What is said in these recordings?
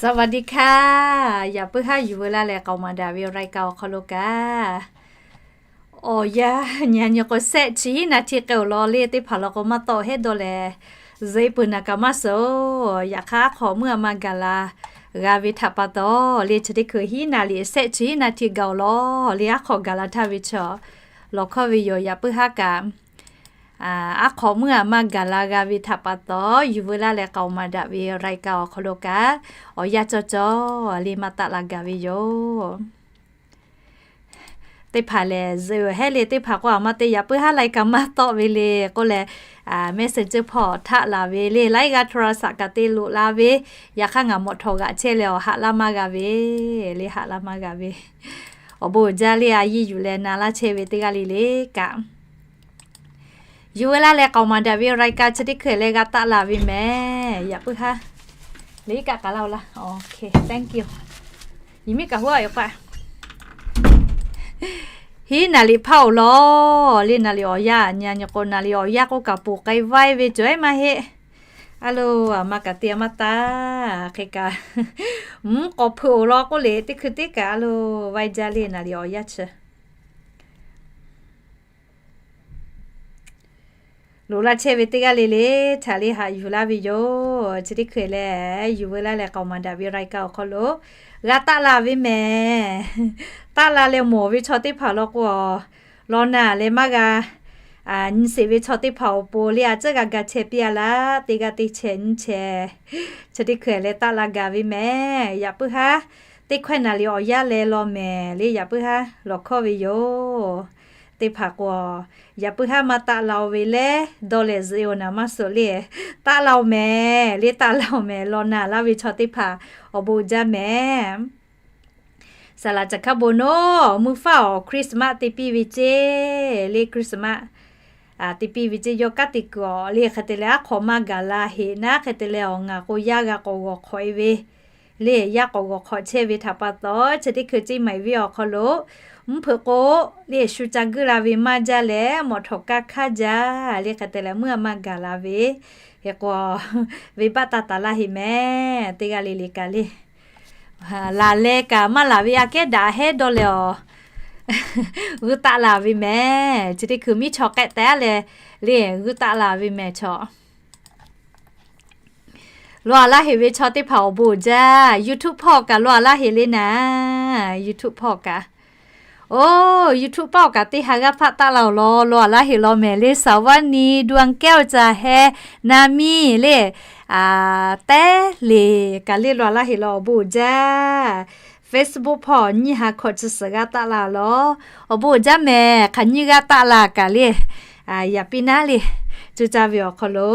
สวัสดีค่ะ Yaꞈ puiˉ haˉ yuˬ veu laˇ leh k'aoˍ maˍ daꞈ ve รายการ awˬ hk'aw lo kaꞈ, awˬ yanˇ nyi nyi k'o shehˆ chi hiˉ naˍ htiˆ k'ai-oˬ law le, teˇ hpaˍ law k'o maˇ tawˆ hehˉ dawˇ leh, zuhꞈ peuˬ naˍ kaꞈ maˇ suhˍ-oˬ. Yaꞈ hk'aˇ aˉ hk'awꞈ meuˇ a ma gaˬ la g'a ve htaꞈ pa taw le, chi teˇ hkui hiˉ naˍ riˍ shehˆ chi hiˉ naˍ htiˆ gaˬ-oˬ law le, aˉ hk'awꞈ gaˬ la htaˇ ve chaw lawˬ hkawˇ ve yoˬ. Yaꞈ puiˉ haˉ kaꞈ, aˉ hk'awꞈ meuˇ a ma gaˬ la g'a ve htaꞈ pa taw, yuˬ veu laˇ leh k'aoˍ maˍ daꞈ ve รายการ awˬ hk'aw lo kaꞈ, awˬ yanˇ cawˬ cawˬ le maˇ taˆ la gaˬ ve yoˬ. Teˇ hpaˍ lehˬ zuhꞈ-oˬ hehˉ le, teˇ hpaˍ k'o a ma te yaꞈ puiˉ haˉ รายการ maˇ tawˆ ve le k'oˆ leh, messenger hpawˇ htaˆ laˬ ve le, laiˉ g'aˇ โทรศัพท์ kaꞈ te loꞈ la ve, yaꞈ hk'aˇ ngaˬ mawꞈ htawꞈ g'aꞈ chehˇ leh awˬ haꞈ laˇ maˇ g'a ve le, haꞈ laˇ maˇ g'a ve. Awˬ bon uiˍ jaˇ le, a yiˇ yuˬ leh na laˇ chehˇ ve teˇ g'aˇ le le kaꞈ, yuˬ veu laˇ leh k'aoˍ maˍ daꞈ ve รายการ chi teˇ hkui leh g'a taˆ la ve mehˍ. Yaꞈ puiˉ haˉ le kaꞈ k'aˍ laˇ-oˬ laˇ. Thank you. Yehˬ miˉ kaꞈ hoˉ a yoˬ k'o, hiˉ naˍ riˍ hpaˇ-oˬ law le, naˍ riˍ awˬ yanˇ nyi nyi k'o, naˍ riˍ awˬ yanˇ k'oˆ kaꞈ ponˬ k'ai vaiˇ ve cawˬ ehˉ maˇ heˆ. A lo, a ma kaꞈ te a maˇ taˇ hk'e kaꞈ, mvuhˇ k'awꞈ hpeuꞈ-oˬ law k'oˆ le, teˇ hkui teˇ kaꞈ a lo, vaiˇ jaˇ le naˍ riˍ awˬ yanˇ chi loꞈ laˇ chehˇ ve teˇ g'aˇ le le htaꞈ le haꞈ yuˬ laˇ ve yoˬ. Chi teˇ hkui leh yuˬ veu laˇ leh k'aoˍ maˍ daꞈ ve รายการ awˬ hk'aw lo g'a taˆ la ve mehˍ. Taˆ la leh mawˬ ve chaw teˇ hpaˍ law k'o, law naˬ leh maˇ g'a nyi sheˍ ve chaw teˇ hpaˍ awˬ pon le, a ciˉ g'a ga chehˇ piˇ a laˇ, teˇ g'aˇ teˇ chehˇ nyiˇ chehˇ, chi teˇ hkui leh taˆ la gaˬ ve mehˍ. Yaꞈ puiˉ haˉ teˇ hkawehˇ naˍ riˍ awˬ yanˇ leh law mehˍ le, yaꞈ puiˉ haˉ lawˬ hkawˇ ve yoˬ. Teˇ hpaˍ k'o, yaꞈ puiˉ haˉ maˇ taˆ la-oˬ ve leh dawˇ leh zuhꞈ-oˬ naˍ maˇ suhˍ le, taˆ la-oˬ mehˍ le, taˆ la-oˬ mehˍ. Law naˬ laˇ ve chaw teˇ hpaˍ awˬ bon uiˍ jaˇ mehˍ. Saˍ laꞈ caˬ hkaˉ bon noˉ mvuhˇ faˉ awˬ Christmas te piˇ ve ceˇ le, Christmas te piˇ ve ceˇ, yawˇ kanˉ te kuiˬ awˬ le hk'e te leh aˉ hk'awꞈ maˇ gaˬ la heꞈ naˉ hk'e te leh awˬ ngaˬ k'o yaˇ g'a k'awꞈ g'awˬ hk'awꞈ e ve le, yaˇ k'awꞈ g'awˬ hk'awꞈ chehˇ ve htaꞈ pa taw, chi teˇ hkui ceˇ maˍ ve awˬ hk'aw lo mvuhˇ hpeuꞈ k'o le shu ca guiˇ la ve maˇ jaˇ leh mawꞈ htawꞈ kaˇ hkaˇ jaˇ le hk'e te leh meuˇ a maˇ gaˬ la ve, hk'e k'o, venˇbaˆ taˇ taˍ laˇ heꞈ mehˍ. Teˇ g'aˇ le le kaꞈ le, laˬ leh kaꞈ maˇ laˬ ve aꞈ kehˉ daꞈ hehˉ dawˇ leh awˬ g'uiˇ taˆ la ve mehˍ. Chi teˇ hkui miˉ chaw k'ehˆ teh leh le g'uiˇ taˆ la ve mehˍ chaw. Law a laˇ heꞈ ve chaw teˇ hpaˍ awˬ bon uiˍ jaˇ. YouTube hpawˇ kaꞈ law a laˇ heꞈ le naˍ. YouTube hpawˇ kaꞈ, oˬ, YouTube paˆ awˬ kaꞈ teˇ ha g'aˇ hpaˆ taˆ la-oˬ law, law a laˇ heꞈ law mehˍ le. Saˍ vaˇ ni, Dawˇ a kehˉ awˬ caˬ heh, Na miˇ le, Tehˉ leˍ kaꞈ le law a laˇ heꞈ law awˬ bon uiˍ jaˇ. Facebook hpawˇ nyiˇ ha hkawꞈ chi suhˍ g'aˇ taˆ la law, awˬ bon uiˍ jaˇ mehˍ. Hk'aˬ nyiˇ g'aˇ taˆ la kaꞈ le, yaꞈ piˇ naˉ le, co caˇ ve awˬ hk'aw lo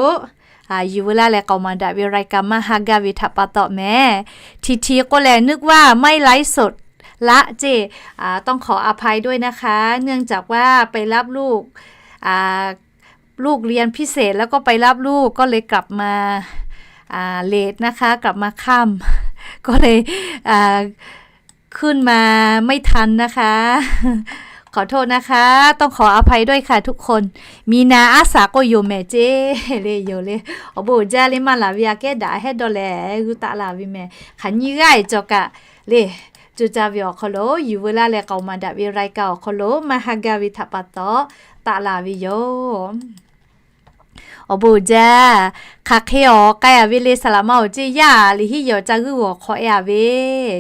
yuˬ veu laˇ leh k'aoˍ maˍ daꞈ ve รายการ maˇ ha gaˇ ve htaꞈ pa taw mehˍ. Hti hti k'oˆ leh นึกว่าไม่ไลฟ์สดละ เจ๊ ต้องขออภัยด้วยนะคะ เนื่องจากว่าไปรับลูก ลูกเรียนพิเศษแล้วก็ไปรับลูก ก็เลยกลับมา เลทนะคะ กลับมาค่ำ ก็เลย ขึ้นมาไม่ทันนะคะ ขอโทษนะคะ ต้องขออภัยด้วยค่ะทุกคน มีนาอาสาก็อยู่แหม่ เจ๊ เลยอยู่เลย awˬ bon uiˍ jaˇ le, maˇ laˬ ve aꞈ kehˉ daꞈ hehˉ dawˇ leh g'uiˇ taˆ la ve mehˍ. Hk'aˬ nyiˇ g'aˇ e cawˬ kaꞈ le, co caˇ ve awˬ hk'aw lo yuˬ veu laˇ leh k'aoˍ maˍ daꞈ ve รายการ awˬ hk'aw lo maˇ ha gaˇ ve htaꞈ pa taw taˆ la ve yoˬ. Awˬ bon uiˍ jaˇ. Hk'aˬ hk'e awˬ k'ai a ve le, saˍ laꞈ ma awˬ ceˇ, yaˇ liꞈ hiˉ yawˬ ca g'uiˇ g'awˬ hk'awꞈ e a ve,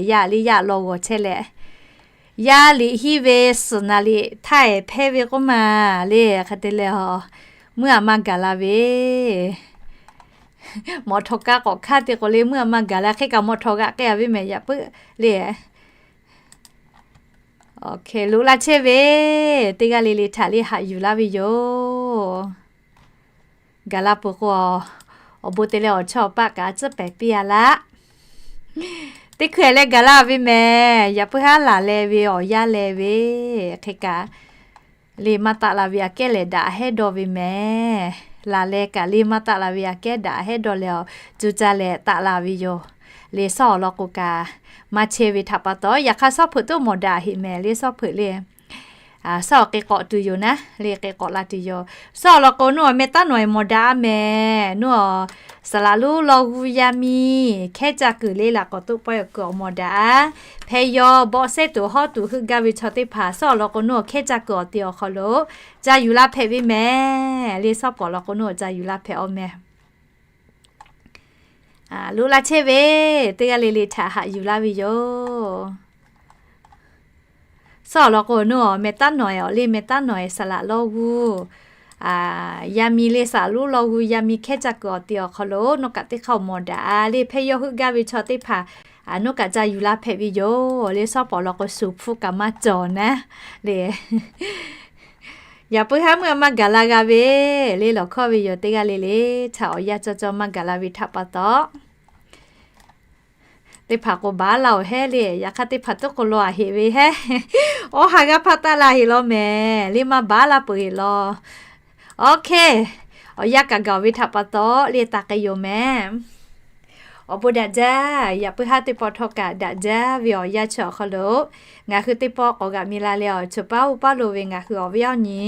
yaˇ le yaˇ law g'awˬ chehˇ leh, yaˇ liꞈ hiˉ ve suhˍ naˍ liꞈ htaˇ ehˍ hpehˇ ve k'oˆ ma le, hk'e te leh a, meuˇ a maˇ gaˬ la ve, mawꞈ htawꞈ kaˇ k'awꞈ hkaˇ te k'o le, meuˇ a maˇ gaˬ la. Hk'e kaꞈ mawꞈ htawꞈ g'aꞈ k'ai a ve mehˍ, yaꞈ puiˉ le. Loꞈ laˇ chehˇ ve teˇ g'aˇ le le htaꞈ le haꞈ yuˬ laˇ ve yoˬ. Gaˬ la peuˬ k'o, awˬ bon te leh awˬ chawˇ awˬ paˆ kaꞈ a tcuhˉ pehˍ piˇ a laˇ. Teˇ hkui leh gaˬ la ve mehˍ. Yaꞈ puiˉ haˉ laˬ leh ve awˬ yanˇ leh ve, hk'e kaꞈ le maˇ taˆ la ve aꞈ kehˉ lehˬ daꞈ hehˉ dawˇ ve mehˍ. Laˬ leh kaꞈ le maˇ taˆ la ve aꞈ kehˉ daꞈ hehˉ dawˇ leh awˬ, co caˇ leh taˆ la ve yoˬ. Le sawˉ awˬ lawn k'o kaꞈ maˇ chehˇ ve htaꞈ pa taw, yaꞈ hk'aˇ sawˉ hpeuꞈ tuˉ mawˬ daꞈ heꞈ mehˍ le, sawˉ hpeuꞈ le. Suhˉ awˬ k'e k'awꞈ tuˬ yoˬ naˉ le, k'e k'awꞈ la tuˬ yoˬ. Suhˉ awˬ lawn k'o, nawˬ awˬ meh taˉ nawˬ e mawˬ daꞈ a mehˍ. Nawˬ aˬ saˍ laꞈ lonˉ law g'uˇ yaˇ miˇ Hkehˉ ca kuiˬ le laꞈ k'awꞈ toˆ pawehˇ kuiˬ awˬ mawˬ daꞈ a. Hpeh yaw bawˆ sehˉ tuˬ hawˉ tuˬ heuˆ gaˇ ve chaw teˇ hpaˍ suhˉ awˬ lawn k'o, nawˬ Hkehˉ ca kuiˬ awˬ te awˬ hk'aw lo ca yuˬ la hpehꞈ ve mehˍ le. Suhˉ pawˍ lawn k'o, nawˬ ca yuˬ la hpehꞈ a mehˍ. Loꞈ la chehˇ ve teˇ g'aˇ le le htaꞈ haꞈ yuˬ laˇ ve yoˬ. Suhˉ awˬ lawn k'o, nawˬ awˬ meh taˉ nawˬ e awˬ le, meh taˉ nawˬ e saˍ laꞈ lonˉ g'uˇ yaˇ miˇ le, saˍ laꞈ lonˉ law g'uˇ yaˇ miˇ Hkehˉ ca kuiˬ awˬ te awˬ hk'aw lo nawˬ kaꞈ teˇ hk'aˇ awˬ mawˬ daꞈ a le. Hpeh yaw heuˆ gaˇ ve chaw teˇ hpaˍ nawˬ kaꞈ ca yuˬ la hpehꞈ ve yoˬ le. Suhˉ pawˍ lawn k'o, shuˍ hpfuhˇ kaꞈ maˇ cawˬ naˉ le. Yaꞈ puiˉ haˉ meuˇ maˇ gaˬ la g'a ve le, lawˬ hkawˇ ve yoˬ teˇ g'aˇ le le htaꞈ awˬ yanˇ cawˇ cawˇ maˇ gaˬ la ve htaꞈ pa taw, teˇ hpaˍ k'o baˬ laˇ oˬ hehˉ le. Yaꞈ hk'aˇ teˇ hpaˍ tuˉ k'o law a heꞈ ve hehˉ. Awˬ ha g'aˇ hpaˇ taˆ la heꞈ law mehˍ le, maˇ baˬ laˇ peuˬ heꞈ law. Oˇ hk'e awˬ yanˇ kaꞈ gaˬ ve htaꞈ pa taw le, taˍ k'ai yoˬ mehˍ. Awˬ bon daꞈ jaˇ. Yaꞈ puiˉ haˉ teˇ pawˆ htawˇ kaꞈ daꞈ jaˇ ve awˬ yanˇ chi awˬ hk'aw lo, ngaˬ hui teˇ pawˆ k'awꞈ g'aꞈ mi la leh awˬ chawˬ paˉ oˇ paˉ lo ve ngaˬ hui awˬ viˉ awˬ nyi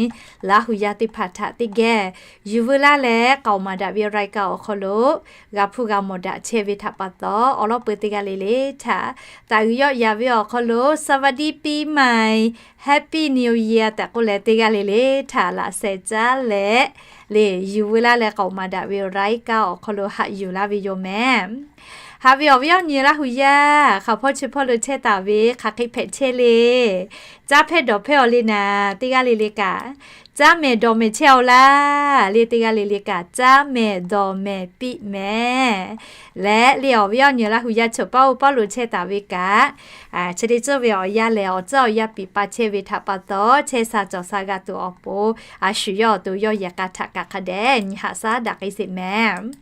Laˇ hu yaˇ teˇ hpaˍ htaꞈ teˇ geh yuˬ veu laˇ leh k'aoˍ maˍ daꞈ ve รายการ awˬ hk'aw lo g'a hpuˇ g'a mawˬ daꞈ chehˇ ve htaꞈ pa taw, awˬ lawˉ peu teˇ g'aˇ le le htaꞈ taˍ uiˍ yawˆ yaˍ ve awˬ hk'aw lo สวัสดีปีใหม่ Happy New Year tehꞈ k'oˆ leh, teˇ g'aˇ le le htaꞈ laꞈ sheh caˉ leh le yuˬ veu laˇ leh k'aoˍ maˍ daꞈ ve รายการ awˬ hk'aw lo haꞈ yuˬ laˇ ve yoˬ mehˍ. Haꞈ ve awˬ viˉ awˬ nyi Laˇ hu yaˇ hk'aˬ hpawˇ chi hpawˇ lo chehˇ taˍ ve hk'aˬ hk'e hpehꞈ chehˇ le. Caˇ hpehˇ dawˬ hpehˇ awˬ le naˍ, teˇ g'aˇ le le kaꞈ caˇ mehˍ dawˬ mehˍ chehˇ aw laˇ le, teˇ g'aˇ le le kaꞈ caˇ mehˍ dawˬ mehˍ piˇ mehˍ. Leh le awˬ viˉ awˬ nyi Laˇ hu yaˇ chawˬ paˉ oˇ paˉ lo chehˇ taˍ ve kaꞈ, chi teˇ ceuˬ ve awˬ yanˇ lehˬ awˬ tcuhˉ awˬ yanˇ piˍ pa chehˇ ve htaꞈ pa taw, chehˇ sha cawˬ sha g'a tuˬ awˬ pon, a shu yawˇ awˬ to yawˇ yehˬ k'a htaꞈ kaꞈ hk'a dehꞈ nyi haꞈ shaˉ daꞈ k'ai sheˍ mehˍ.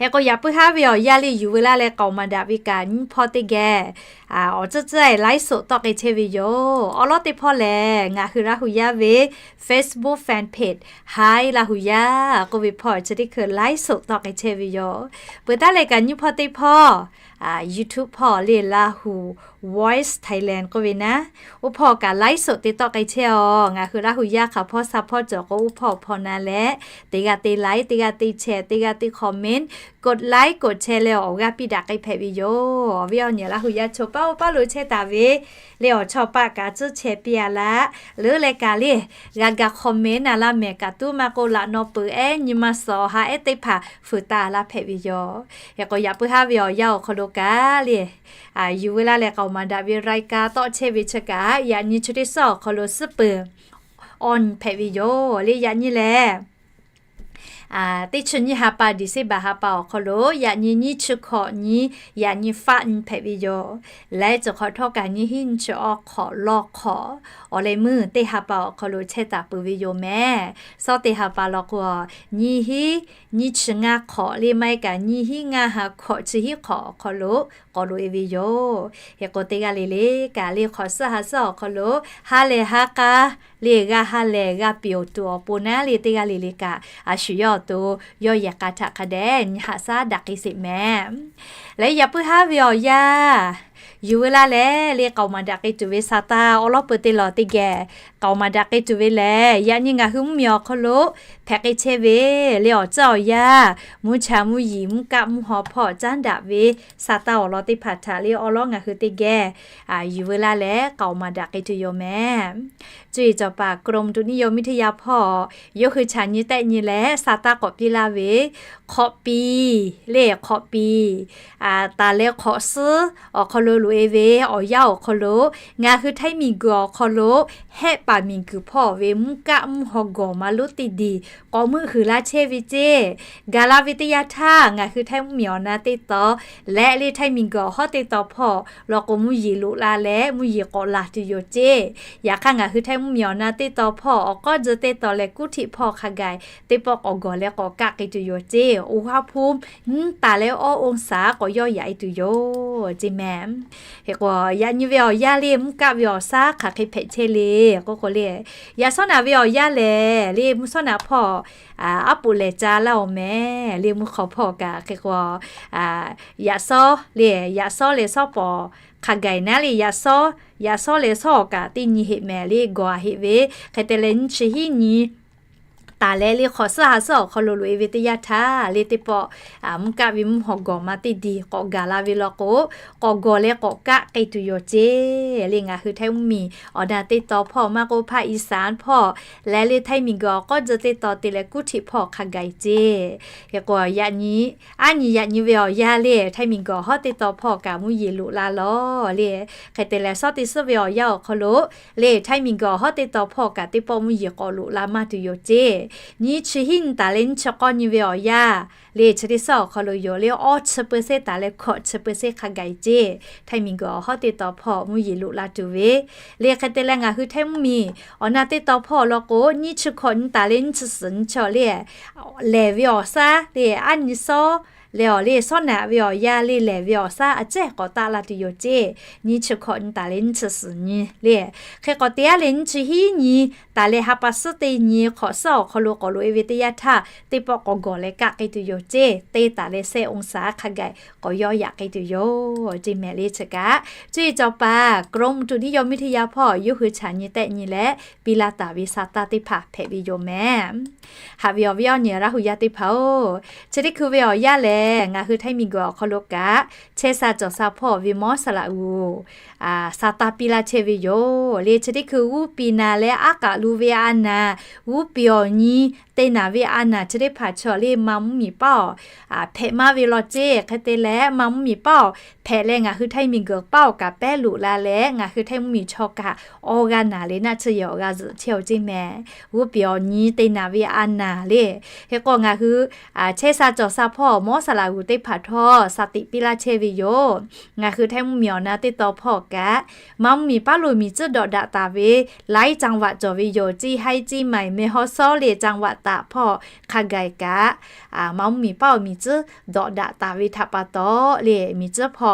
Hk'e k'o, yaꞈ puiˉ haˉ ve awˬ yanˇ le yuˬ veu laˇ leh k'aoˍ maˍ daꞈ ve kaꞈ nyiˇ hpawˇ teˇ geh awˬ tcuhˉ tcuhˉ e ไลฟ์สด tawˆ k'ai chehˇ ve yoˬ. Awˬ lawˉ teˇ hpawˇ lehˬ, ngaˬ hui Laˇ hu yaˇ ve Facebook fan page Hi Laˇ hu yaˇ k'oˆ ve hpawˇ chi teˇ hkui ไลฟ์สด tawˆ k'ai chehˇ ve yoˬ. Peuˬ taˉ leh kaꞈ nyiˇ hpawˇ teˇ hpawˇ YouTube hpawˇ le Laˇ hu Voice Thailand k'oˆ ve naˉ, oˇ hpawˇ kaꞈ ไลฟ์สด te tawˆ k'ai chehˇ a. Ngaˬ hui Laˇ hu yaˇ hk'aˬ hpawˇ sha hpawˇ cawˬ k'o, oˇ hpawˇ awˬ hpawˇ na leh teˇ g'aˇ te like, teˇ g'aˇ te share, teˇ g'aˇ te comment, กดไลค์ กดแชร์ leh awˬ g'aˇ piˇ daꞈ k'ai hpehꞈ ve yoˬ. Awˬ viˉ awˬ nyi Laˇ hu yaˇ chawˬ paˉ oˇ paˉ lo chehˇ taˍ ve le awˬ chawˇ paˆ kaꞈ tcuhˉ chehˇ piˇ a laˇ. Leuˉ leh kaꞈ le g'a ga comment a laˇ mehˍ kaꞈ tuˉ maˇ k'oˆ, laꞈ naw peuˬ ehˉ nyi ma suhˍ awˬ ha ehˉ teˇ hpaˍ fuiˍ taˍ laˇ hpehꞈ ve yoˬ. Hk'e k'o, yaꞈ puiˉ haˉ ve awˬ yanˇ awˬ hk'aw lo kaꞈ le yuˬ veu laˇ leh k'aoˍ maˍ daꞈ ve รายการ tawˆ chehˇ ve chi kaꞈ, yaꞈ nyi chi teˇ suhˉ awˬ hk'aw lo suhˉ peuˬ awˬ nyi hpehꞈ ve yoˬ le. Yaꞈ nyi lehˬ, teˇ chi nyiˇ ha pa, December ha pa awˬ hk'aw lo yaꞈ nyi nyiˇ chi hkawꞈ nyi, yaꞈ nyi faˆ nyi hpehꞈ ve yoˬ. Leh cawˬ hk'awꞈ htawˇ kaꞈ nyiˇ hinˉ nyiˇ chi awˇ hk'awꞈ lawˇ hk'awꞈ awˬ leh meuˇ teˇ ha pa awˬ hk'aw lo chehˇ taˍ peuˬ ve yoˬ mehˍ. Suhˉ teˇ ha pa law k'o, nyiˇ hinˉ nyiˇ chi ngaˇ hk'awꞈ le maˇ heˆ kaꞈ nyiˇ hinˉ ngaˇ ha hkawꞈ chi hiˉ hk'awꞈ awˬ hk'aw lo k'awꞈ loꞈ e ve yoˬ. Hk'e k'o, teˇ g'aˇ le le kaꞈ le hk'awꞈ suhˉ ha suhˉ awˬ hk'aw lo ha lehˬ ha k'a le g'a ha lehˬ g'a piˍ awˬ tuˬ awˬ pon naˉ le, teˇ g'aˇ le le kaꞈ a shu yawˇ awˬ to yawˇ yehˬ k'a htaꞈ hk'a dehꞈ nyi haꞈ shaˉ daꞈ k'ai sheˍ mehˍ. Leh yaꞈ puiˉ haˉ ve awˬ yanˇ yuˬ veu laˇ leh le k'aoˍ maˍ daꞈ k'ai tuˬ ve sa taˇ awˬ lawˉ peu teˇ lawˬ teˇ geh k'aoˍ maˍ daꞈ k'ai tuˬ ve lehˬ, yaꞈ nyi ngaˬ hui mvuhˇ miˬ awˬ hk'aw lo hpehꞈ k'ai chehˇ ve le awˬ tcuhˉ awˬ yanˇ mvuhˇ cha mvuhˇ yiˍ mvuhˇ kaˆ mvuhˇ haw hpawˇ caˉ daꞈ ve sa taˇ awˬ lawn teˇ hpaˍ htaꞈ le awˬ lawˉ ngaˬ hui teˇ geh yuˬ veu laˇ leh k'aoˍ maˍ daꞈ k'ai tuˬ yoˬ mehˍ. Cuˇ yiˍ cawˬ paˍ กรมอุตุนิยมวิทยา hpawˇ yawˇ hui chaꞈ nyi tehˆ nyi leh sa taˇ k'awꞈ piˇ laˇ ve hk'awꞈ piˍ le hk'awꞈ piˍ taˍ leh hk'awꞈ suhˉ awˬ hk'aw lo loꞈ e ve awˬ yanˇ awˬ hk'aw lo, ngaˬ hui Htaiˇ miˬguiˬ awˬ hk'aw lo hehˆ paˍ miˬguiˬ hpawˇ ve mvuhˇ kaˆ mvuhˇ haw gawˬ ma lonˉ teˇ diˬ k'awꞈ meuˆ huiˍ laˇ chehˇ ve ceˇ. Gaˬ la ve teˇ yanˇ htaˇ ngaˬ hui Htaiˇ mvuhˇ miˬ awˬ na teˇ taw leh le Htaiˇ miˬguiˬ awˬ hawˉ teˇ taw hpawˇ law k'o, mvuhˇ yeˬ loꞈ la leh mvuhˇ yeˬ k'awꞈ laˬ tuˬ yoˬ ceˇ. Yaꞈ hk'aˇ ngaˬ hui Htaiˇ mvuhˇ miˬ awˬ na teˇ taw hpawˇ awˬ k'awˇ tzuh teˇ taw leh kuˉ htiꞈ hpawˇ hk'a gaˬ teˇ pawˆ k'awꞈ gawˬ leh k'awꞈ kaˆ k'ai tuˬ yoˬ ceˇ. Oˇ haˉ hpu nyiˇ taˍ leh awˇ องศา k'awꞈ yawˇ yaꞈ e tuˬ yoˬ ceˇ mehˍ. Hk'e k'o, yaꞈ nyi ve awˬ yanˇ le mvuhˇ kaˆ ve awˬ shaˉ hk'aˬ hk'e hpehꞈ chehˇ le k'oˆ k'o le, yaꞈ shawˉ naꞈ ve awˬ yanˇ lehˬ le mvuhˇ shawˉ naꞈ hpawˇ aˉ poꞈ lehˬ ca laˇ oˬ mehˍ le mvuhˇ hk'aw hpawˇ kaꞈ hk'e k'o, yaꞈ shawˉ le, yaꞈ shawˉ leh shawˉ pawˍ hk'a gaˬ naˉ le, yaꞈ shawˉ, yaꞈ shawˉ leh shawˉ awˬ kaꞈ teˇ nyi heˆ mehˍ le gawˬ a heˆ ve. Hk'e te leh nyiˇ chi hiˉ nyi taˍ leh le hk'awꞈ suhˉ ha suhˉ awˬ hk'aw lo loꞈ e ve teˇ yanˇ htaˇ le teˇ pawˆ mvuhˇ kaˆ ve mvuhˇ haw gawˬ ma teˇ diˬ k'awꞈ gaˬ la ve law k'o, k'awꞈ gawˬ leh k'awꞈ kaˆ k'ai tuˬ yoˬ ceˇ le. Ngaˬ hui Htaiˇ mvuhˇ miˬ awˬ na teˇ taw hpawˇ maˇ k'oˆ hpaˇ Iˉsaˍanˍ hpawˇ leh le Htaiˇ miˬ guiˬ awˬ k'awˇ jeu teˇ taw te leh kuˉ htiꞈ hpawˇ hk'a gaˬ ceˇ. Hk'e k'o, aˉ nyi yaꞈ nyi ve awˬ yanˇ le Htaiˇ miˬ guiˬ awˬ hawˉ teˇ taw hpawˇ kaꞈ mvuhˇ yeˬ loꞈ la lawˬ le. Hk'e te leh shawˉ teˇ suhˉ ve awˬ yanˇ awˬ hk'aw lo le Htaiˇ miˬ guiˬ awˬ hawˉ teˇ taw hpawˇ kaꞈ teˇ pawˆ mvuhˇ yeˬ k'awꞈ loꞈ la maˇ tuˬ yoˬ ceˇ. Nyiˇ chi hiˉ nyi taˍ leh nyiˇ chi k'awˇ nyi ve awˬ yanˇ le chi teˇ suhˉ awˬ hk'aw lo yoˬ le awˇ chi เปอร์เซ็นต์ taˍ leh hkawꞈ chi เปอร์เซ็นต์ hk'a gaˬ ceˇ. Htaiˇ miˬ guiˬ awˬ hawˉ teˇ taw hpawˇ mvuhˇ yeˬ loꞈ la tuˬ ve le. Hk'e te leh ngaˬ hui Htaiˇ mvuhˇ miˬ awˬ na teˇ taw hpawˇ law k'o, nyiˇ chi hkawꞈ nyi taˍ leh nyiˇ chi suhˍ nyi chi le lehˬ ve awˬ shaˉ le aˉ nyi shawˉ leh awˬ le shawˉ naꞈ ve awˬ yanˇ le lehˬ ve awˬ shaˉ a cehˇ k'awꞈ taˆ la tuˬ yoˬ ceˇ. Nyiˇ chi hkawꞈ nyi taˍ leh nyiˇ chi suhˍ nyi le. Hk'e k'awꞈ te a leh nyiˇ chi hiˉ nyi taˍ leh ha pa suhˉ teˇ nyi hk'awꞈ suhˉ awˬ hk'aw lo k'awꞈ loꞈ e ve teˇ yanˇ htaˇ teˇ pawˆ k'awꞈ gawˬ leh kaˆ k'ai tuˬ yoˬ ceˇ. Teˇ taˍ leh shehˆ องศา hk'a gaˬ k'awꞈ yawˇ yaꞈ k'ai tuˬ yoˬ ceˇ mehˍ le. Chi kaꞈ cuˇ yiˍ cawˬ paˍ กรมอุตุนิยมวิทยา hpawˇ yawˇ hui chaꞈ nyi tehˆ nyi leh piˇ laˇ taˍ ve sa taˇ teˇ hpaˍ hpehꞈ ve yoˬ mehˍ. Haꞈ ve awˬ viˉ awˬ nyi Laˇ hu yaˇ teˇ hpaˍ-oˬ, chi teˇ hkui ve awˬ yanˇ lehˬ ngaˬ hui Htaiˇ miˬ guiˬ awˬ hk'aw lo kaꞈ chehˇ sha cawˬ sha hpawˇ ve mawˉ saˍ laꞈ g'uˬ sa taˇ piˇ laˇ chehˇ ve yoˬ le. Chi teˇ hkui g'uˇ piˍ naˍ leh aˉ k'aꞈ lu ve a naˍ, g'uˇ piˍ awˬ nyi te naˍ ve a naˍ chi teˇ hpaˍ chaw le ma mvuhˇ miˬ paˉ awˬ hpehꞈ maˇ ve law ceˇ. Hk'e te leh ma mvuhˇ miˬ paˉ awˬ hpehꞈ leh ngaˬ hui Htaiˇ miˬ guiˬ paˉ awˬ kaꞈ pehˉ loꞈ la leh ngaˬ hui Htaiˇ mvuhˇ miˬ chaw kaꞈ awˇ g'aˇ naˍ le naˆ tsuhˇ yehˬ awˬ g'a zuhꞈ chehˇ-oˬ ceˇ mehˍ. G'uˇ piˍ awˬ nyi te naˍ ve a naˍ le. Hk'e k'o ngaˬ hui chehˇ sha cawˬ sha hpawˇ mawˉ saˍ laꞈ g'uˬ teˇ hpaˍ htawˇ sa tiꞈ piˇ laˇ chehˇ ve yoˬ. Ngaˬ hui Htaiˇ mvuhˇ miˬ awˬ na teˇ taw hpawˇ kaꞈ ma mvuhˇ miˬ paˉ lo miˬ tcuhˉ dawꞈ daꞈ taˍ ve หลายจังหวัด cawˬ ve yoˬ. Ceˇ haiˉ ceˇ maiˍ meh hawˉ sawˉ le จังหวัดตาก hpawˇ hk'a gaˬ kaꞈ ma mvuhˇ miˬ paˉ awˬ miˬ tcuhˉ dawꞈ daꞈ taˍ ve htaꞈ pa taw le miˬ tcuhˉ hpawˇ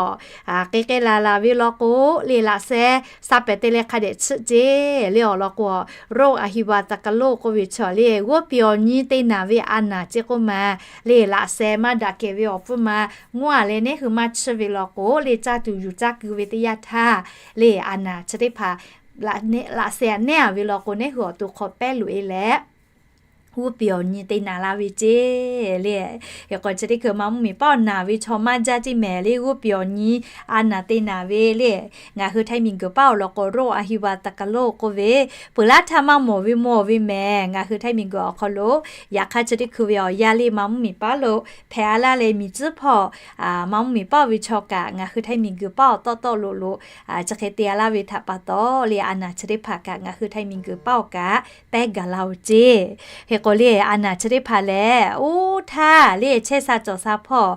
k'e k'e la la ve law k'o le laꞈ sheh sa pehˍ te leh hk'a dehꞈ chiˆ ceˇ le awˬ lawn k'o, โรคอหิวาตกโรค k'oˆ ve chaw le g'uˇ piˍ awˬ nyi te naˍ ve a naˍ ceˇ k'oˆ ma le laꞈ sheh maˇ daꞈ kehˬ ve awˬ pfuhˇ ma ngawˇ a leh nehˉ hui maˇ chiˇ ve law k'o le caˇ tuˬ yuˬ caˇ ku ve teˇ yanˇ htaˇ le a naˍ chi teˇ hpaˍ laꞈ sheh nehˉ a ve law k'o nehˉ hui awˬ to hk'aw pehˉ loꞈ e leh g'uˇ piˍ awˬ nyi te naˍ la ve ceˇ le. Hk'e k'o chi teˇ hkui ma mvuhˇ miˬ paˉ awˬ naˍ ve chaw maˇ jaˇ ceˇ mehˍ le g'uˇ piˍ awˬ nyi a naˍ te naˍ ve le ngaˬ hui Htaiˇ miˬ guiˬ paˉ awˬ lawn k'o โรคอหิวาตกโรค k'oˆ ve peuˬ laˇ htaˇ maˇ mawˬ ve mawˬ ve mehˍ. Ngaˬ hui Htaiˇ miˬ guiˬ awˬ hk'aw lo yaꞈ hk'aˇ chi teˇ hkui ve awˬ yanˇ le ma mvuhˇ miˬ paˉ lo hpehꞈ a laˇ leh miˬ tcuhˉ hpawˇ ma mvuhˇ miˬ paˉ awˬ ve chaw kaꞈ ngaˬ hui Htaiˇ miˬ guiˬ paˉ awˬ tawˆ tawˆ loꞈ loꞈ chi hk'e te a laˇ ve htaꞈ pa taw le a naˍ chi teˇ hpaˍ kaꞈ ngaˬ hui Htaiˇ miˬ guiˬ paˉ awˬ kaꞈ pehˉ gaˬ la-oˬ ceˇ. Hk'e k'o le a naˍ chi teˇ hpaˍ lehˬ oˇ htaˇ le chehˇ sha cawˬ sha hpawˇ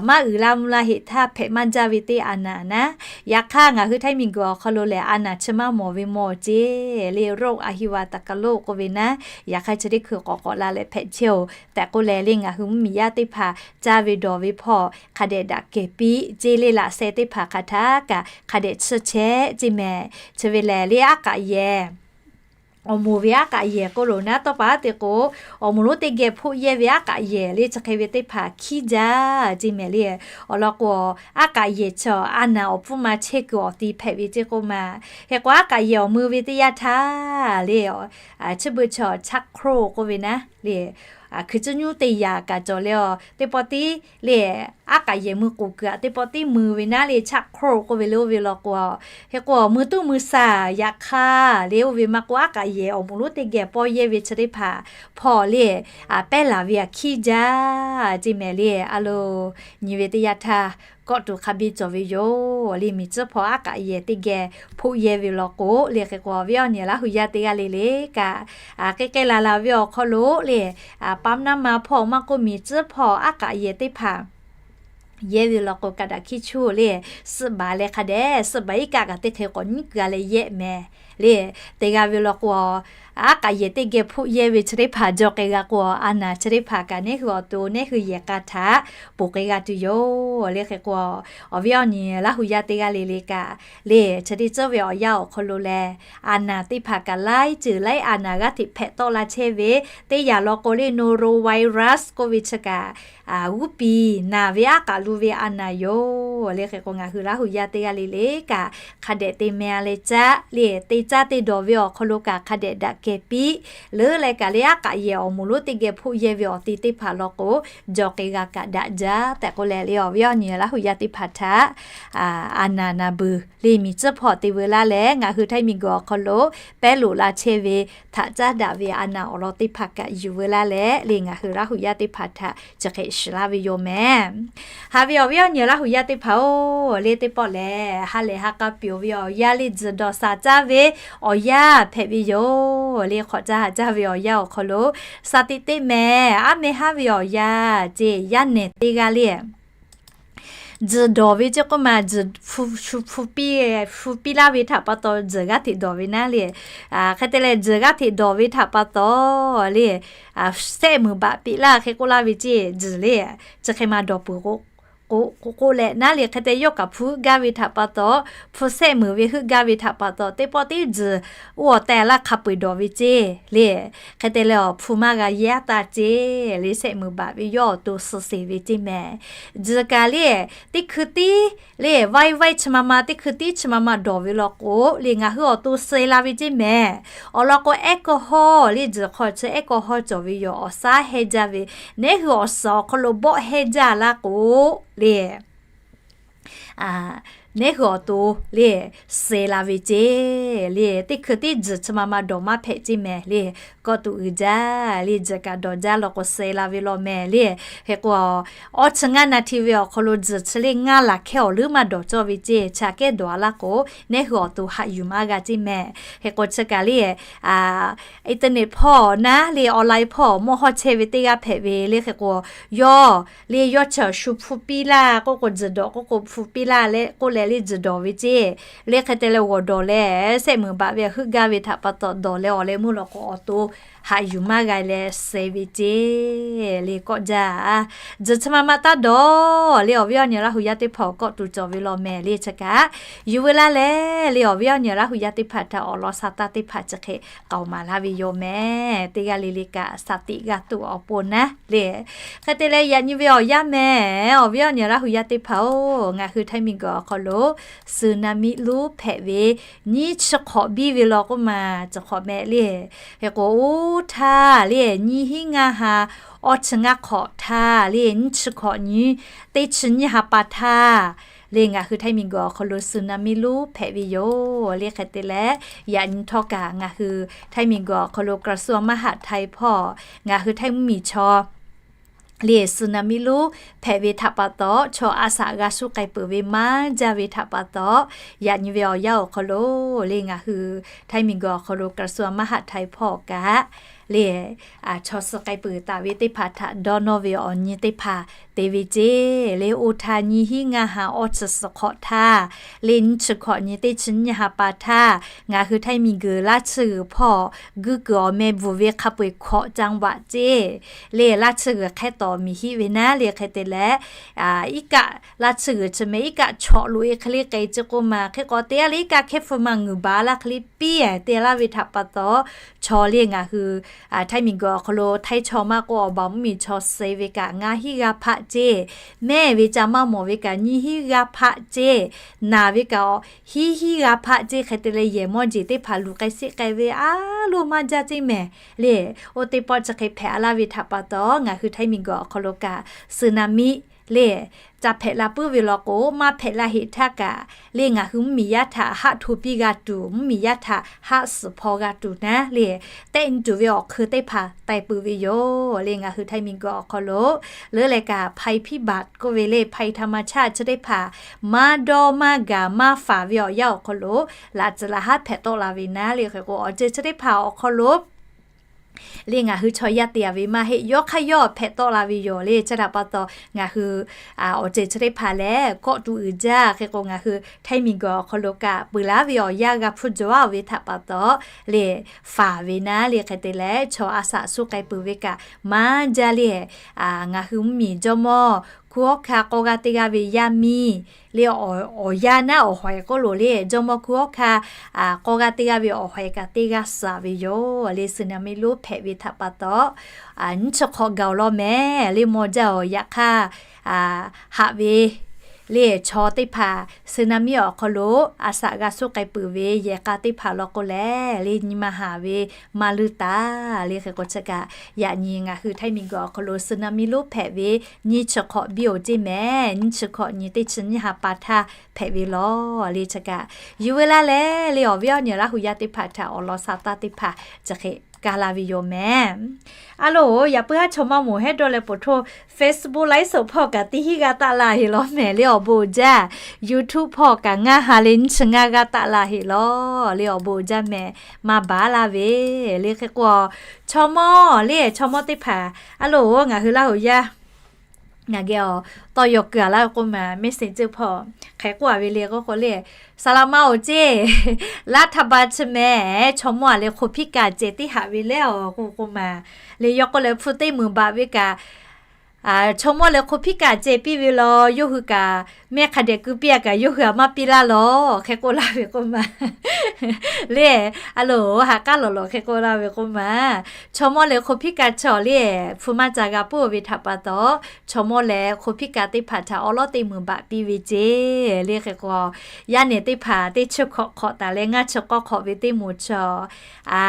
maˇ uiˍ la mvuh la heꞈ htaˇ hpehꞈ maˇ jaˇ ve teˇ a naˍ naˉ. Yaꞈ hk'aˇ ngaˬ hui Htaiˇ miˬ guiˬ awˬ hk'aw lo lehˬ a naˍ chi maˇ mawˬ ve mawˬ ceˇ le โรคอหิวาตกโรค k'oˆ ve naˉ. Yaꞈ hk'aˇ chi teˇ hkui k'awꞈ k'awꞈ la leh hpehꞈ chehˇ-oˬ tehꞈ k'oˆ leh le ngaˬ hui mvuhˇ miˬ yaˇ teˇ hpaˍ caˇ ve dawˬ ve hpawˇ hk'a dehꞈ daꞈ kehˬ piˇ ceˇ le laꞈ sheh teˇ hpaˍ hk'aˬ htaˇ kaꞈ hk'a dehꞈ chiˇ chehˇ ceˇ mehˍ. Chi ve lehˬ le aˉ k'aꞈ yehˬ awˬ moˍ ve aˉ k'aꞈ yehˬ k'oˆ loˬ naˉ tawˇ pa aˉ te k'o awˬ moˍ lonˉ teˇ geh hpoˆ yehˇ ve aˉ k'aꞈ yehˬ le chi hk'e ve teˇ hpaˍ hkiˉ jaˇ ceˇ mehˍ le. Awˬ lawn k'o aˉ k'aꞈ yehˬ chi a naˍ awˬ pfuhˇ ma chehˇ kuiˬ awˬ ti hpehꞈ ve ceˇ k'oˆ ma. Hk'e k'o aˉ k'aꞈ yehˬ awˬ mui ve teˇ yanˇ htaˇ le chi beuꞈ chi chaˆ hkroˆ k'oˆ ve naˉ le hkui cuˇ nyuˇ te yaꞈ kaꞈ cawˬ le a teˇ pawˆ tiˉ le aˉ k'aꞈ yehˬ mui k'oˍ kuiˬ aꞈ teˇ pawˆ tiˉ mui ve naˉ le chaˆ hkroˆ k'oˆ ve le oˇ ve law k'o, hk'e k'o mui tuˉ mui shaˍ yaꞈ hk'aˇ le oˇ ve maˇ k'oˆ aˉ k'aꞈ yehˬ awˬ moˍ lonˉ teˇ geh pawˇ yehˇ ve chi teˇ hpaˍ hpawˇ le pehˉ laˬ ve aꞈ hkiˉ jaˇ ceˇ mehˍ le. A lo nyi ve teˇ yanˇ htaˇ kawˆ tuˬ hk'a biˇ cawˬ ve yoˬ le miˬ tcuhˉ hpawˇ aˉ k'aꞈ yehˬ teˇ geh hpoˆ yehˇ ve law k'o le hk'e k'o awˬ viˉ awˬ nyi Laˇ hu yaˇ teˇ g'aˇ le le kaꞈ k'e k'e la la ve awˬ hk'aw lo le ปั๊มน้ำมัน hpawˇ maˇ k'oˆ miˬ tcuhˉ hpawˇ aˉ k'aꞈ yehˬ teˇ hpaˍ yehˇ ve law k'o kaꞈ daꞈ hkiˉ chuˇ le suhˆ baˬ leh hk'a dehꞈ suhˆ baˬ iˉ kaˆ kaꞈ teˇ hk'e k'awꞈ nyiˉ keu a leh yehˆ mehˍ le. Teˇ g'aˇ ve law k'o aˉ k'aꞈ yehˬ teˇ geh hpoˆ yehˇ ve chi teˇ hpaˍ jaw k'ai g'a k'o, a naˍ chi teˇ hpaˍ kaꞈ neˇ hui awˬ to neˇ hui yehˬ k'a htaꞈ ponˬ k'ai g'a tuˬ yoˬ le. Hk'e k'o, awˬ viˉ awˬ nyi Laˇ hu yaˇ teˇ g'aˇ le le kaꞈ le, chi teˇ tcuhˉ ve awˬ yanˇ awˬ hk'aw lo lehˬ, a naˍ teˇ hpaˍ kaꞈ laiˉ ceuˬ laiˉ a naˍ g'aˇ hteꞈ hpehꞈ tawˆ la chehˇ ve, teˇ yanˇ law k'o le norovirus k'oˆ ve chi kaꞈ g'uˇ piˍ naˬ ve aˉ k'aꞈ lu ve a naˍ yoˬ le. Hk'e k'o, ngaˬ hui Laˇ hu yaˇ teˇ g'aˇ le le kaꞈ hk'a dehꞈ te meh a leh caˉ le, te caˇ te dawˬ ve awˬ hk'aw lo kaꞈ hk'a dehꞈ daꞈ kehˬ piˇ leuˉ leh kaꞈ le, aˉ k'aꞈ yehˬ awˬ moˍ lonˉ teˇ geh hpoˆ yehˇ ve awˬ te teˇ hpaˍ law k'o, jaw k'ai g'a kaꞈ daꞈ jaˇ tehꞈ k'oˆ leh le, awˬ viˉ awˬ nyi Laˇ hu yaˇ teˇ hpaˍ htaꞈ a naˍ naˍ beuˬ le, miˬ tcuhˉ hpawˇ te veu laˇ leh, ngaˬ hui Htaiˇ miˬ guiˬ awˬ hk'aw lo pehˉ loꞈ la chehˇ ve htaꞈ caˉ daꞈ ve a naˍ awˬ lawn teˇ hpaˍ kaꞈ yuˬ veu laˇ leh le, ngaˬ hui Laˇ hu yaˇ teˇ hpaˍ htaꞈ chi hk'e shiˍ laˇ ve yoˬ mehˍ. Haꞈ ve awˬ viˉ awˬ nyi Laˇ hu yaˇ teˇ hpaˍ-oˬ, le teˇ pawˆ lehˬ, ha lehˬ ha k'a pyawˬ ve awˬ yanˇ le, tzuhˬ dawˬ shaˍ caˇ ve awˬ yanˇ hpehꞈ ve yoˬ le. Hk'awꞈ caˇ ha caˇ ve awˬ yanˇ awˬ hk'aw lo, shaˍ tiꞈ teˇ mehˍ aˉ meh haˉ ve awˬ yanˇ ceˇ, yaˇ nehˬ teˇ g'aˇ le tzuhˬ dawˬ ve ceˇ k'oˆ ma, tzuhˬ hpu, shu hpu piˇ, hpu piˇ laˇ ve htaꞈ pa taw tzuhˬ g'aˇ hteꞈ dawˬ ve naˉ le. Hk'e te leh, tzuhˬ g'aˇ hteꞈ dawˬ ve htaꞈ pa taw le, sehˆ muiˬ baꞈ peꞈ laˇ hk'e k'oˆ laˇ ve ceˇ, tzuhˬ le, chi hk'e ma dawˬ peuˬ k'o, k'o, k'oˆ leh naˉ le. Hk'e te yawˇ kaꞈ hpu heuˆ gaˇ ve htaꞈ pa taw, hpu sehˆ muiˬ ve heuˆ gaˇ ve htaꞈ pa taw, teˇ pawˆ teˇ tzuhˬ uˉ awˬ tehˬ laˇ hk'a peu-eˬ dawˬ ve ceˇ le. Hk'e te leh, awˬ hpu maˇ g'a yaˇ taˇ ceˇ le, sehˆ muiˬ baꞈ ve yawˇ awˬ to suh sheˍ ve ceˇ mehˍ. Tzuhˬ kaꞈ le, teˇ hkui tiˉ le, vaiˇ vaiˇ chi ma ma, teˇ hkui tiˉ chi ma ma dawˬ ve law k'o le, ngaˬ hui awˬ to suh la ve ceˇ mehˍ. Awˬ lawn k'o, alcohol le, tzuhˬ hk'aw chi alcohol cawˬ ve yoˬ. Awˬ shaˉ hehnˇ jaˇ ve, neˇ hui awˬ suhˍ awˬ hk'aw lo bawˆ hehnˇ jaˇ laˇ k'o le, neˇ hui awˬ to le, suh la ve ceˇ le. Teˇ hkui tiˉ tzuhˬ chi ma ma dawˬ maˇ hpehꞈ ceˇ mehˍ le. Kawˆ tuꞈ uiˍ jaˇ le, tzuhˬ kaꞈ dawˬ jaˇ law k'o, suh la ve law mehˍ le. Hk'e k'o, awˇ chi ngaˇ naˍ hti ve awˬ hk'aw lo tzuhˬ chi le ngaˇ laˬ hkehˇ awˬ leuˉ maˇ dawˬ cawˇ ve ceˇ. Chi aꞈ kehˉ dawˬ a laˇ k'o, neˇ hui awˬ to haꞈ yuˬ maˇ g'a ceˇ mehˍ. Hk'e k'o, chi kaꞈ le, internet hpawˇ naˉ le, online hpawˇ mawˇ hawˇ chehˇ ve teˇ g'aˇ hpehꞈ ve le. Hk'e k'o, yawˇ le, yawˇ chi awˬ shu hpu piˇ laˇ k'oˆ k'o, tzuhˬ dawˬ k'oˆ k'o, hpu piˇ laˇ le k'oˆ leh le, tzuhˬ dawˬ ve ceˇ le. Hk'e te leh, g'awˬ dawˬ leh sehˆ muiˬ baꞈ ve heuˆ gaˇ ve htaꞈ pa taw dawˬ leh awˬ leh meuˇ law k'o, awˬ to haꞈ yuˬ maˇ g'a leh suh ve ceˇ le. Kawˆ jaˇ, tzuhˬ chi ma ma taˇ dawˬ le. Awˬ viˉ awˬ nyi Laˇ hu yaˇ teˇ hpaˍ awˬ kawˆ tuˬ cawˬ ve law mehˍ le. Chi kaꞈ yuˬ veu laˇ leh le, awˬ viˉ awˬ nyi Laˇ hu yaˇ teˇ hpaˍ htaꞈ awˬ lawn sha taˇ teˇ hpaˍ chi hk'e k'aoˍ maˍ laˇ ve yoˬ mehˍ. Teˇ g'aˇ le le kaꞈ shaˍ tiꞈ g'a tuˬ awˬ pon naˉ le. Hk'e te leh, yaꞈ nyi ve awˬ yanˇ mehˍ, awˬ viˉ awˬ nyi Laˇ hu yaˇ teˇ hpaˍ-oˬ, ngaˬ hui Htaiˇ miˬ guiˬ awˬ hk'aw lo tsunami lonˉ hpehꞈ ve nyiˇ chi hk'awꞈ biˇ ve law k'oˆ ma, chi hk'awꞈ mehˍ le. Hk'e k'o, oˇ htaˇ le, nyiˇ hinˉ ngaˇ ha awˇ chi ngaˇ hk'awꞈ htaˇ le, nyiˇ chi hk'awꞈ nyi teˇ chi nyiˇ ha pa htaˇ le, ngaˬ hui Htaiˇ miˬ guiˬ awˬ hk'aw lo tsunami lonˉ hpehꞈ ve yoˬ le. Hk'e te leh, yaꞈ nyi htawˇ kaꞈ ngaˬ hui Htaiˇ miˬ guiˬ awˬ hk'aw lo กระทรวงมหาดไทย hpawˇ ngaˬ hui Htaiˇ mvuhˇmiˬ chaw le, tsunami lonˉ hpehꞈ ve htaꞈ pa taw, chaw a shaꞈ g'a shuˉ k'ai peuˬ ve maˇ jaˇ ve htaꞈ pa taw, yaꞈ nyi ve awˬ yanˇ awˬ hk'aw lo le, ngaˬ hui Htaiˇ miˬ guiˬ awˬ hk'aw lo กระทรวงมหาดไทย hpawˇ kaꞈ le, chaw suh k'ai peuˬ taˍ ve teˇ hpaˍ htaꞈ dawˇ nawˇ ve awˬ nyi teˇ hpaˍ te ve ceˇ le. Oˇ htaˇ nyiˇ hinˉ ngaˇ ha awˇ chi suhˍ hk'awꞈ htaˇ le, nyiˇ chi hk'awꞈ nyi teˇ chi nyiˇ ha pa htaˇ, ngaˬ hui Htaiˇ miˬ guiˬ Laˇ chi g'uiˬ hpawˇ guˇ kuiˬ awˬ meh bvuhˬ ve hk'a peu-eˬ hkawꞈ จังหวัด ceˇ le, Laˇ chi g'uiˬ hk'ehˇ tawˍ miˬ hiˆ ve naˉ le. Hk'e te leh, iˉ kaˆ Laˇ chi g'uiˬ chi meh iˉ kaˆ chawꞈ loꞈ-e hk'e le k'ai ceˇ k'oˆ ma. Hk'e k'o, te a le iˉ kaˆ hkehˇ hpu ma ngeuˍ baˬ laˇ hk'e le piˇ te laˇ ve htaꞈ pa taw, chaw le ngaˬ hui Htaiˇ miˬ guiˬ awˬ hk'aw lo Htaiˇ chaw maˇ k'oˆ, awˬ baˬ mvuhˇmiˬ chaw suh ve kaꞈ ngaˇ hinˉ g'aˇ hpaˆ ceˇ, mehˇ ve ca maˇ mawˬ ve kaꞈ nyiˇ hinˉ g'aˇ hpaˆ ceˇ, naˬ ve kaꞈ hinˉ hinˉ g'aˇ hpaˆ ceˇ. Hk'e te leh, yehˬ mawˇ jeˬ teˇ hpaˍ luˬ k'ai sheˆ k'ai ve a loˇ maˇ jaˇ ceˇ mehˍ le. Oˇ teˇ pawˆ chi hk'e hpehꞈ a laˇ ve htaꞈ pa taw, ngaˬ hui Htaiˇ miˬ guiˬ awˬ hk'aw lo kaꞈ tsunami le ca hpehꞈ la puiˉ ve law k'o, maˇ hpehꞈ la heꞈ htaˇ kaꞈ le, ngaˬ hui mvuhˇmiˬ yaˇ htaꞈ haˆ hto piˇ g'a tuˬ, mvuhˇmiˬ yaˇ htaꞈ haˆ suhˍ hpaw g'a tuˬ naˉ le, tehˆ nyi tuˬ ve awˬ hk'eun teˇ hpaˍ taiˍ peuˬ ve yoˬ le. Ngaˬ hui Htaiˇ miˬ guiˬ awˬ hk'aw lo leuˉ leh kaꞈ ภัยพิบัติ k'oˆ ve le, ภัยธรรมชาติ chi teˇ hpaˍ maˇ dawˇ maˇ gaˬ maˇ faˍ ve awˬ yanˇ awˬ hk'aw lo laꞈ tcuh laꞈ haˉ hpehꞈ tawˆ la ve naˉ le. Hk'e k'o, awˬ ceuˬ chi teˇ hpaˍ awˬ hk'aw lo le ngaˬ hui chaw yaˇ te a ve maˇ heˆ, yawˇ hk'aˇ yawˇ hpehꞈ tawˆ la ve yoˬ le. Chi htaꞈ pa taw ngaˬ hui awˬ ceuˬ chi teˇ hpaˍ lehˬ kawˆ tuˬ uiˍ jaˇ. Hk'e k'o ngaˬ hui htaiˇ miˬguiˬ awˬ hk'aw lo kaꞈ peuˬ laˇ ve awˬ yanˇ g'a hpuˇ jaw a ve htaꞈ pa taw le faˍ ve naˉ le hk'e te leh chaw a shaꞈ suh k'ai peuˬ ve kaꞈ maˇ jaˇ le. Ngaˬ hui mvuhˇmiˬ jawˇmawˇ hkunˉ hawˉ hkanˇ k'aw g'a te g'a ve yaˇ miˇ le awˬ yanˇ naˉ awˬ hawehˍ k'oˆ loˬ le, jawˇmawˇ hkunˉ hawˉ hkanˇ k'aw g'a te g'a ve awˬ hawehˍ kaꞈ teˇ g'aˇ suhˍ ve yoˬ le. Sunaˍmiˆ lonˉ hpehꞈ ve htaꞈ pa taw nyiˇ chi hk'awꞈ gaˬ awˬ lawn mehˍ le maw jaˇ awˬ yaꞈ hk'aˇ haꞈ ve le chaw teˇ hpaˍ sunaˍmiˆ awˬ hk'aw lo a shaꞈ g'a suh k'ai peuˬ ve yehˬ k'a teˇ hpaˍ law k'o lehˬ le nyi ma haˍ ve maˇ luˇ taˍ le. Hk'e k'o chi kaꞈ yaꞈ nyi ngaˬ hui htaiˇ miˬguiˬ awˬ hk'aw lo sunaˍmiˆ lonˉ hpehꞈ ve nyiˇ chi hk'awꞈ biˇ oˬ ceˇ mehˍ. Nyiˇ chi hk'awꞈ nyi teˇ chi nyiˇ ha pa htaˇ hpehꞈ ve law le chi kaꞈ yuˬ ve laˇ leh le awˬ viˉ awˬ nyi Laˇ huˍ yaˇ teˇ hpaˍ htaꞈ awˬ lawn sa taˇ teˇ hpaˍ chi hk'e kaˇ laˇ ve yoˬ mehˍ. A loˬ, yaꞈ puiˉ haˉ chaw maˇ moˍ hehˉ dawˇ leh poˬ htoˇ Facebook ไลฟ์สด hpawˇ kaꞈ teˇ hinˉ g'a taˆ la heˍ law mehˍ le awˬ bon uiˍ jaˇ. YouTube hpawˇ kaꞈ ngaˇ ha leh nyiˇ chi ngaˇ g'a taˆ la heˍ law le awˬ bon uiˍ jaˇ mehˍ. Maˇ baˬ laˇ ve le hk'e k'o chaw mawˇ le chaw mawˇ teˇ hpaˍ a loˬ ngaˬ hui Laˇ huˍ yaˇ ngaˬ geh awˬ tawˇ yaw kuiˬ a laˇ ve k'oˆ ma message hpawˇ hk'e k'oˆ a ve le k'oˆ k'o le, saˍ laꞈ ma oˬ ceˇ, รัฐบาล chi mehˍ chaw mawˇ a leh hk'oˆ hpiˇ kaꞈ cehˬ teˇ haꞈ ve leh awˬ k'o k'oˆ ma le yawˇ k'oˆ leh hpu teˇ meunˍ baꞈ ve kaꞈ chaw mawˇ leh hk'oˆ hpiˇ kaꞈ cehˬ piˇ ve law, yawˇ hui kaꞈ mehˆ hk'a dehꞈ keu piˇ a kaꞈ yawˇ hui a maˇ piˇ laˇ law hk'e k'oˆ laˇ ve k'oˆ ma le. A loˬ, haꞈ k'aˉ lawˬ lawˬ hk'e k'oˆ laˇ ve k'oˆ ma, chaw mawˇ leh hk'oˆ hpiˇ kaꞈ chaw le hpu maˇ ca g'a puiˉ ve htaꞈ pa taw, chaw mawˇ leh hk'oˆ hpiˇ kaꞈ teˇ hpaˍ htaꞈ awˉ lawˉ teˇ meunˍ baꞈ piˇ ve ceˇ le hk'e k'o, yaˇ nehˬ teˇ hpaˍ teˇ chi hk'awꞈ hk'awꞈ taˍ leh ngaˇ chi k'awˇ hk'awꞈ ve teˇ moˍ chaw a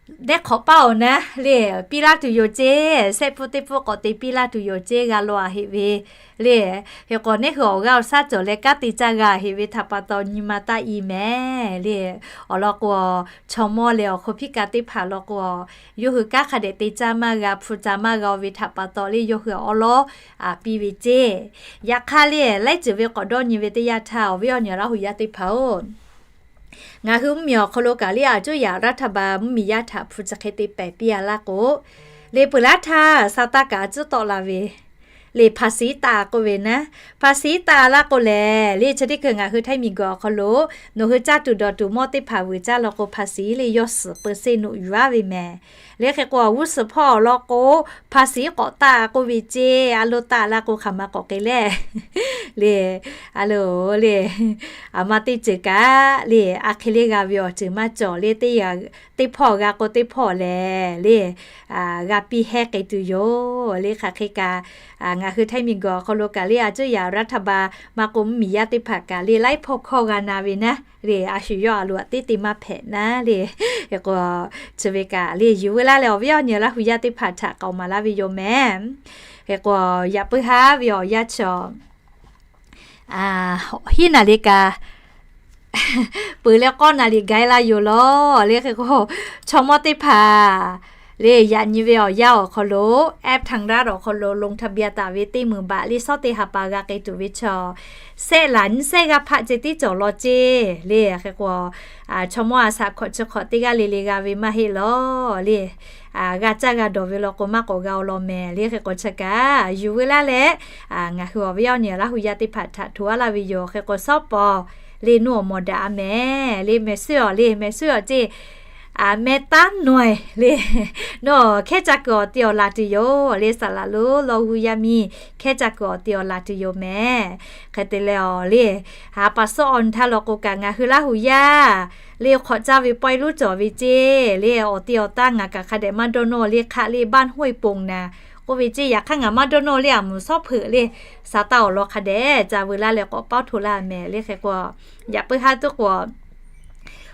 dehˇ hk'awꞈ paˇ awˬ naˉ le piˇ laˇ tuˬ yoˬ ceˇ. Sehˆ pfuhˇ teˇ pfuhˇ k'awꞈ te piˇ laˇ tuˬ yoˬ ceˇ g'a law a heˆ ve le. Hk'e k'o neˇ hui awˬ g'aˇ awˬ shaˉ cawˬ leh kanˉ te caˇ g'a heˆ ve htaꞈ pa taw nyi ma taˇ i mehˍ le. Awˬ lawn k'o, chaw mawˇ leh awˬ hk'oˆ hpiˇ kaꞈ teˇ hpaˍ law k'o, yawˇ hui kanˉ hk'a dehꞈ te caˇ maˇ g'a, hpu caˇ maˇ g'a ve htaꞈ pa taw le yawˇ hui awˉ lawˉ a piˇ ve ceˇ. Yaꞈ hk'aˇ le laiˉ ceuˬ ve k'awꞈ dawˇ nyi ve teˇ yanˇ htaˇ awˬ viˉ awˬ nyi Laˇ huˍ yaˇ teˇ hpaˍ oˬ, ngaˬ hui mvuhˇmiˬ awˬ hk'aw lo kaꞈ le a cuˇ yaꞈ รัฐบาล mvuhˇmiˬ yaˇ htaꞈ hpu chi hk'e te pehˍ piˇ a laˇ k'o, le peuˬ laˇ htaˇ sa taˇ kaꞈ a cuˉ tawˆ la ve le ภาษี taˆ k'oˆ ve naˉ, ภาษี taˆ laˇ k'o lehˬ le chi teˇ hkui ngaˬ hui htaiˇ miˬguiˬ awˬ hk'aw lo nawˬ hui caˇ tuˬ dawˬ tuˬ mawˇ teˇ hpaˍ vuiˬ caˇ law k'o ภาษี le yawˇ suhˍ เปอร์เซ็นต์ nuˆ yuˬ aˉ ve mehˍ. Le hk'e k'o awˬ g'uˇ suhˍ hpawˇ awˬ lawn k'o ภาษี k'awꞈ taˆ k'oˆ ve ceˇ. A loˍ taˆ laˇ k'o hk'aˬ ma k'awꞈ k'e le le a loˍ le a ma teˇ ceuˬ kaꞈ le a hk'e le g'a ve awˬ ceuˬ maˇ cawˬ le teˇ hpawˇ g'a k'o teˇ hpawˇ lehˬ le g'a piˇ hehˉ k'ai tuˬ yoˬ le. Hk'aˬ hk'e kaꞈ ngaˬ hui htaiˇ miˬguiˬ awˬ hk'aw lo kaꞈ le a cuˇ yaꞈ รัฐบาล maˇ k'o mvuhˇmiˬ yaˇ teˇ hpaˍ kaꞈ le laiˉ hpawˇ hkawˇ g'a na ve naˉ le a shu yawˇ a loˍ a teˇ te maˇ hpehꞈ naˉ le. Hk'e k'o chi ve kaꞈ le yuˬ ve laˇ leh awˬ viˉ awˬ nyi Laˇ huˍ yaˇ teˇ hpaˍ htaꞈ k'aoˍ maˍ laˇ ve yoˬ mehˍ. Hk'e k'o yaꞈ puiˉ haˉ ve awˬ yanˇ chi hiˉ naˍ liˍ kaꞈ peuˬ leh k'awˇ naˍ liˍ gaiˇ laˇ yoˬ law le. Hk'e k'o chaw mawˇ teˇ hpaˍ le yaꞈ nyi ve awˬ yanˇ awˬ hk'aw lo แอป ทางรัฐ awˬ hk'aw lo ลงทะเบียน taˍ ve teˇ meunˍ baꞈ le shawˉ teˇ ha pa g'a k'ai tuˬ ve chaw sehˆ laˬ nyiˇ sehˆ g'aˇ hpaˆ ceh tiˉ cawˬ law ceˇ le. Hk'e k'o chaw mawˇ a shaꞈ hkawꞈ chi hk'awꞈ teˇ g'aˇ le le g'a ve maˇ heˆ law le. G'a caˇ g'a dawˬ ve law k'o maˇ k'awꞈ g'a awˬ lawn mehˍ le. Hk'e k'o chi kaꞈ yuˬ ve laˇ leh ngaˬ hui awˬ viˉ awˬ nyi Laˇ huˍ yaˇ teˇ hpaˍ htaꞈ htoꞈ aˉ laˇ ve yoˬ. Hk'e k'o shawˉ pawˍ le nuˇ awˬ mawˬ daꞈ a mehˍ le mehˍ suhˉ awˬ le mehˍ suhˉ awˬ ceˇ mehˍ taˉ nawehˬ le nawˬ hkehˉ ca kuiˬ awˬ te awˬ laˬ tuˬ yoˬ le. Saˍ laꞈ lonˉ lawˇ g'uˇ yaˇ miˇ hkehˉ ca kuiˬ awˬ te awˬ laˬ tuˬ yoˬ mehˍ. Hk'e te leh awˬ le ha pa suhˉ awˬ nyi htaˇ law k'o kaꞈ ngaˬ hui Laˇ huˍ yaˇ le hk'awꞈ caˇ ve pawehˇ lonˉ cawˬ ve ceˇ le awˬ te awˬ taˇ ngaˬ kaꞈ hk'a dehꞈ maˇ dawˇ nawˇ le hk'aˆ le บ้านห้วยโป่ง naˍ k'oˆ ve ceˇ. Yaꞈ hk'aˇ ngaˬ maˇ dawˇ nawˇ le a muˍ shawˉ hpeuꞈ le sa taˇ awˬ lawn hk'a dehꞈ ca veu laˇ leh k'awꞈ paoˇ hto laˇ mehˍ le. Hk'e k'o yaꞈ puiˉ haˉ tuˉ k'o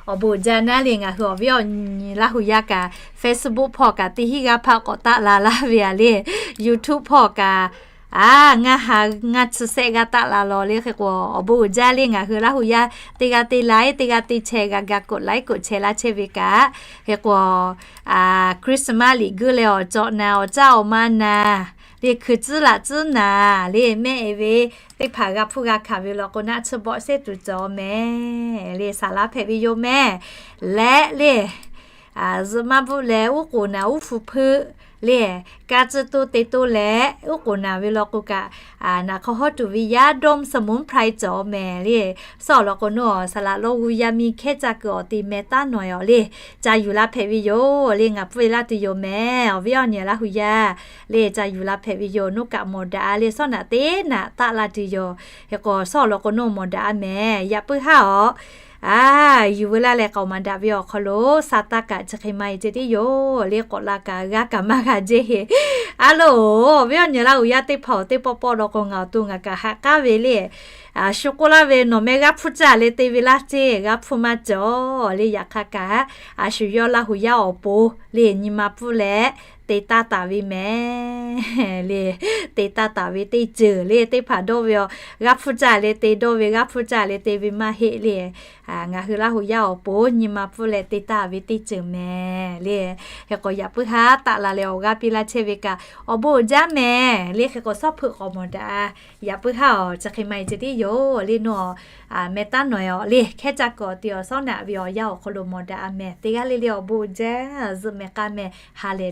awˬ bon uiˍ jaˇ naˉ le ngaˬ hui awˬ viˉ awˬ nyi Laˇ huˍ yaˇ kaꞈ Facebook hpawˇ kaꞈ teˇ hinˉ g'aˇ hpaˆ k'awꞈ taˆ la laˇ ve a le YouTube hpawˇ kaꞈ a ngaˇ ha ngaˇ chi sehˆ g'aˇ taˆ la law le. Hk'e k'o awˬ bon uiˍ jaˇ le ngaˬ hui Laˇ huˍ yaˇ teˇ g'aˇ teˇ ไลค์ teˇ g'aˇ teˇ แชร์ g'a ga กดไลค์ กดแชร์ laˇ chehˇ ve kaꞈ. Hk'e k'o Christmas liꞈ guˇ leh awˬ cawꞈ naˍ awˬ caˇ awˬ ma naˍ le hkui tcuhˉ laꞈ tcuhˉ naˍ le mehˆ e ve teˇ hpaˍ g'a hpuˇ g'a hkanˍ ve law k'o naˆ tsuhˇ bawˆ sehˉ tuˬ cawˬ mehˍ le saˍ laꞈ hpehꞈ ve yoˬ mehˍ. Leh le zuhꞈ maˇ bvuhˆ leh uˉ k'oˍ naˍ uˉ hpu hpeuˆ le, ka tcuh to te to leh uˉ k'oˍ naˍ ve law k'o kaꞈ, naˍ hk'aw hawˉ tuˬ ve yaˇ ดมสมุนไพร cawˬ mehˍ le. Suhˉ awˬ lawn k'o nawˬ saˍ laꞈ lawˇ g'uˇ yaˇ miˇ hkehˉ caˇ kuiˬ awˬ te meh taˉ nawˬ e awˬ le, ca yuˬ la hpehꞈ ve yoˬ le. Ngaˬ pfuhˇ e laˇ tuˬ yoˬ mehˍ. Awˬ viˉ awˬ nyi Laˇ huˍ yaˇ le, ca yuˬ la hpehꞈ ve yoˬ. Nawˬ kaꞈ mawˬ daꞈ le, suhˉ naꞈ teˇ naꞈ taˆ la tuˬ yoˬ. Hk'e k'o suhˉ awˬ lawn k'o nawˬ mawˬ daꞈ a mehˍ. Yaꞈ puiˉ haˉ awˬ, a, yuˬ veu laˇ leh k'aoˍ maˍ daꞈ ve awˬ hk'aw lo sa taˇ kaꞈ chi hk'e maˇ e ceh tiˉ yoˬ le. K'awꞈ la kaꞈ g'a kaꞈ maˇ g'a jehˇ he. A loˬ, awˬ viˉ awˬ nyi Laˇ huˍ yaˇ teˇ hpaˍ awˬ teˇ pawˆ pawˆ law k'o ngaˬ awˬ to ngaˬ kaꞈ haꞈ k'aˉ ve le. Shu k'oˆ laˇ ve nawˬ meh g'aˇ hpfuhˇ caˇ leh te ve laˇ ceˇ, g'aˇ hpfuhˇ maˇ cawˬ le. Yaꞈ hk'aˇ kaꞈ a shu yawˇ Laˇ huˍ yaˇ awˬ pon le nyi ma pfuhˇ leh te taˇ taˍ ve mehˍ le. Te taˇ taˍ ve teˇ ceuˬ le. Teˇ hpaˍ dawˇ ve a, g'aˇ hpfuhˇ caˇ leh te, dawˇ ve g'aˇ hpfuhˇ caˇ leh te ve maˇ heˆ le. Ngaˬ hui Laˇ huˍ yaˇ awˬ pon nyi ma pfuhˇ leh te taˇ ve teˇ ceuˬ mehˍ le. Hk'e k'o yaꞈ puiˉ haˉ taˆ la leh awˬ g'aˇ piˇ laˇ chehˇ ve kaꞈ awˬ bon uiˍ jaˇ mehˍ le. Hk'e k'o suhˉ hpeuꞈ k'awꞈ mawˬ daꞈ. Yaꞈ puiˉ haˉ awˬ chi hk'e maˇ e ceh tiˉ yoˬ le. Nawˬ meh taˉ nawˬ e awˬ le, hkehˉ caˇ kuiˬ awˬ te awˬ suhˉ naꞈ ve awˬ yanˇ awˬ hk'aw lo mawˬ daꞈ a mehˍ. Teˇ g'aˇ le le awˬ bon uiˍ jaˇ. Zuhꞈ mehˍ k'a mehˍ, ha lehˬ